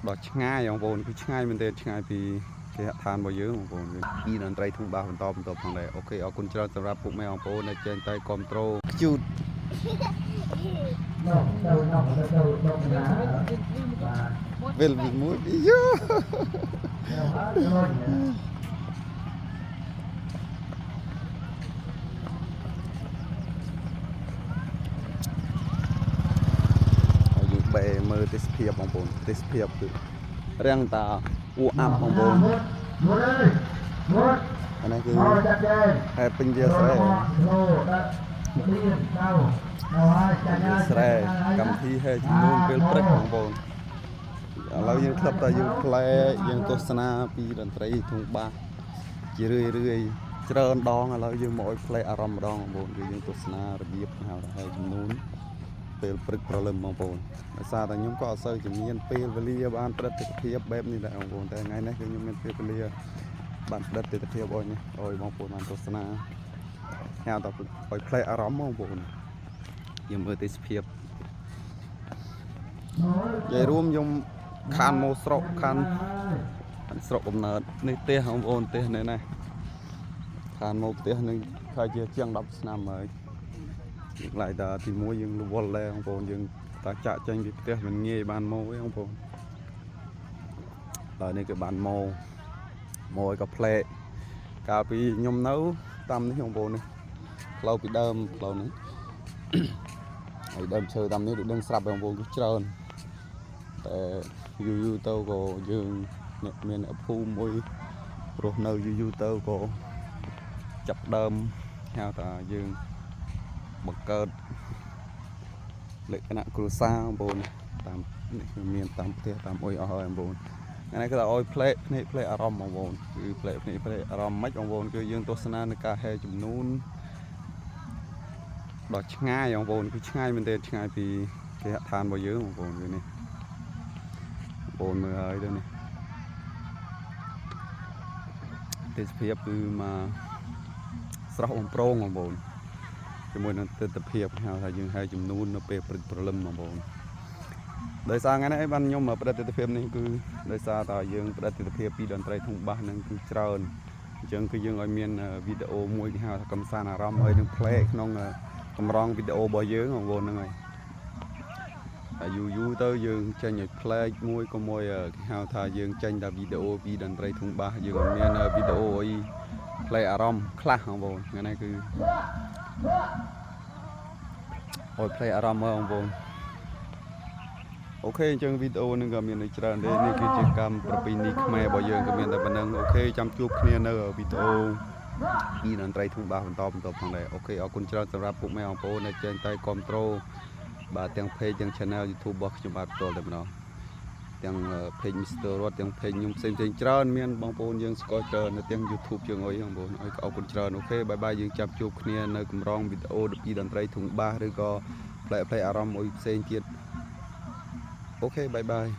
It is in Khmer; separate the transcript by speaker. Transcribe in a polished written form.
Speaker 1: ដល់ឆ្ងាយបងប្អូនគឺឆ្ងាយមែនទែនឆ្ងាយពីគេហដ្ឋានរបស់យើងបងប្អូនពីតន្ត្រីធុងបាសបន្តបន្តផងដែរ OK អរគុណច្រើនសម្រាប់ពុកម៉ែបងប្អូនដែលចេញតែគ្រប់ត្រូលខ្ជូត
Speaker 2: នោះទៅនោះទៅទៅនោះណាបាទ
Speaker 1: វិលមួយយោ
Speaker 2: ទៅហើយទៅ
Speaker 1: ហើយយើងបែមើលទេសភាពបងប្អូនទេសភាពគឺរាំងតាអួអាប់បងប្អូន
Speaker 2: មុតមុតអើយមុត
Speaker 1: អានេះគឺ
Speaker 2: មកចាត់ចែង
Speaker 1: ហែពេញវាស្រែ
Speaker 2: លោដាក់លៀនទៅទៅហើយចាត់
Speaker 1: វាស្រែកម្មវិធីហែចំនួនពេលព្រឹកបងប្អូនឥឡូវយើងក្លឹបតែយើងផ្លែយើងទស្សនាពីតន្ត្រីធុងបាសជារឿយរឿយច្រើនដងឥឡូវយើងមកឲ្យផ្លែអារម្មណ៍ម្ដងបងប្អូនគឺយើងទស្សនារបៀបហៅថាហែចំនួនពេលព្រឹកព្រលឹមបងប្អូនដោយសារតែខ្ញុំក៏អត់សូវជំនាញពេលវេលាបានប្រតិទិភាពបែបនេះដែរបងប្អូនតែថ្ងៃនេះគឺខ្ញុំមានពេលវេលាបានប្រតិទិភាពឲ្យនេះឲ្យបងប្អូនបានទស្សនាហៅថាឲ្យផ្លែអារម្មណ៍បងប្អូនយើងមើលទេសភាព និយាយរួមខ្ញុំខានមកស្រុកខានស្រុកកំណើតនេះផ្ទះបងប្អូនផ្ទះនេះណាខានមកផ្ទះនឹងខែជាជាង10ឆ្នាំហើយយើងឡើយតាទីមួយយើងរវល់ដែរបងប្អូនយើងតាចាក់ចេញពីផ្ទះមិនងាយបានមកទេបងប្អូនដល់នេះគឺបានមកមកឲ្យក៏ផ្លែកកាលពីខ្ញុំនៅតាមនេះបងប្អូននេះផ្លូវពីដើមផ្លូវហ្នឹង ហើយដើមឈើតាមនេះដូចដឹងស្រាប់បងប្អូនគឺច្រើន តែយូរយូរទៅក៏យើងអ្នកមានអ្នកភូមិមួយរស់នៅយូរយូរទៅក៏ចាប់ដើមហៅថាយើងបង្កើតលក្ខណៈគ្រួសារបងប្អូនតាមនេះគឺមានតាមផ្ទះតាមអុយអស់ហើយបងប្អូនថ្ងៃនេះគឺថាឲ្យផ្លែកភ្នែកផ្លែកអារម្មណ៍បងប្អូនគឺផ្លែកភ្នែកផ្លែកអារម្មណ៍មិនបងប្អូនគឺយើងទស្សនានៅការហែចំនួនដល់ឆ្ងាយបងប្អូនគឺឆ្ងាយមែនទែនឆ្ងាយពីគេហដ្ឋានរបស់យើងបងប្អូនគឺនេះ បងមើលហើយទៅនេះទេសភាពគឺមកស្រស់បំប្រងបងប្អូនជាមួយនឹងទិដ្ឋភាពហៅថាយើងហៅចំនួននៅពេលព្រឹកព្រលឹមបងប្អូនដោយសារថ្ងៃនេះឯងបានខ្ញុំមកផ្ដិតទិដ្ឋភាពនេះគឺដោយសារតែយើងផ្ដិតទិដ្ឋភាពពីតន្ត្រីធុងបាសហ្នឹងគឺច្រើនអញ្ចឹងគឺយើងឲ្យមានវីដេអូមួយគេហៅថាកំសាន្តអារម្មណ៍ហើយនឹងផ្លែក្នុងកម្រងវីដេអូរបស់យើងបងប្អូនហ្នឹងហើយ តែយូរយូរទៅយើងចេញឲ្យផ្លែកមួយក៏មួយគេហៅថាយើងចេញតែវីដេអូពីតន្ត្រីធុងបាសយើងអត់មានវីដេអូអីផ្លែអារម្មណ៍ខ្លះបងប្អូនថ្ងៃនេះគឺឲ្យផ្លែអារម្មណ៍មកបងប្អូន OK អញ្ចឹងវីដេអូនឹងក៏មាននៅច្រើនដែរនេះគឺជាកម្មប្រពៃណីខ្មែររបស់យើងក៏មានតែប៉ុណ្្នឹង OK ចាំជួបគ្នានៅវីដេអូពីតន្ត្រីធុងបាសបន្តបន្តផងដែរ OK អរគុណច្រើនសម្រាប់ពុកម៉ែបងប្អូនដែលចេញតែគ្រប់ត្រូល បាទទាំង page ទាំង channel YouTube របស់ខ្ញុំបាទផ្ទាល់តែម្ដងទាំង page Mr. រតទាំង page ខ្ញុំផ្សេងផ្សេងៗច្រើនមានបងប្អូនយើងស្គាល់ច្រើននៅទាំង YouTube យើងអុយបងប្អូនអុយក៏អរគុណច្រើន OK bye bye យើងចាប់ជួបគ្នានៅកម្រងវីដេអូពីតន្ត្រីធុងបាសឬក៏ផ្លែផ្លែអារម្មណ៍អុយផ្សេងទៀត OK bye bye.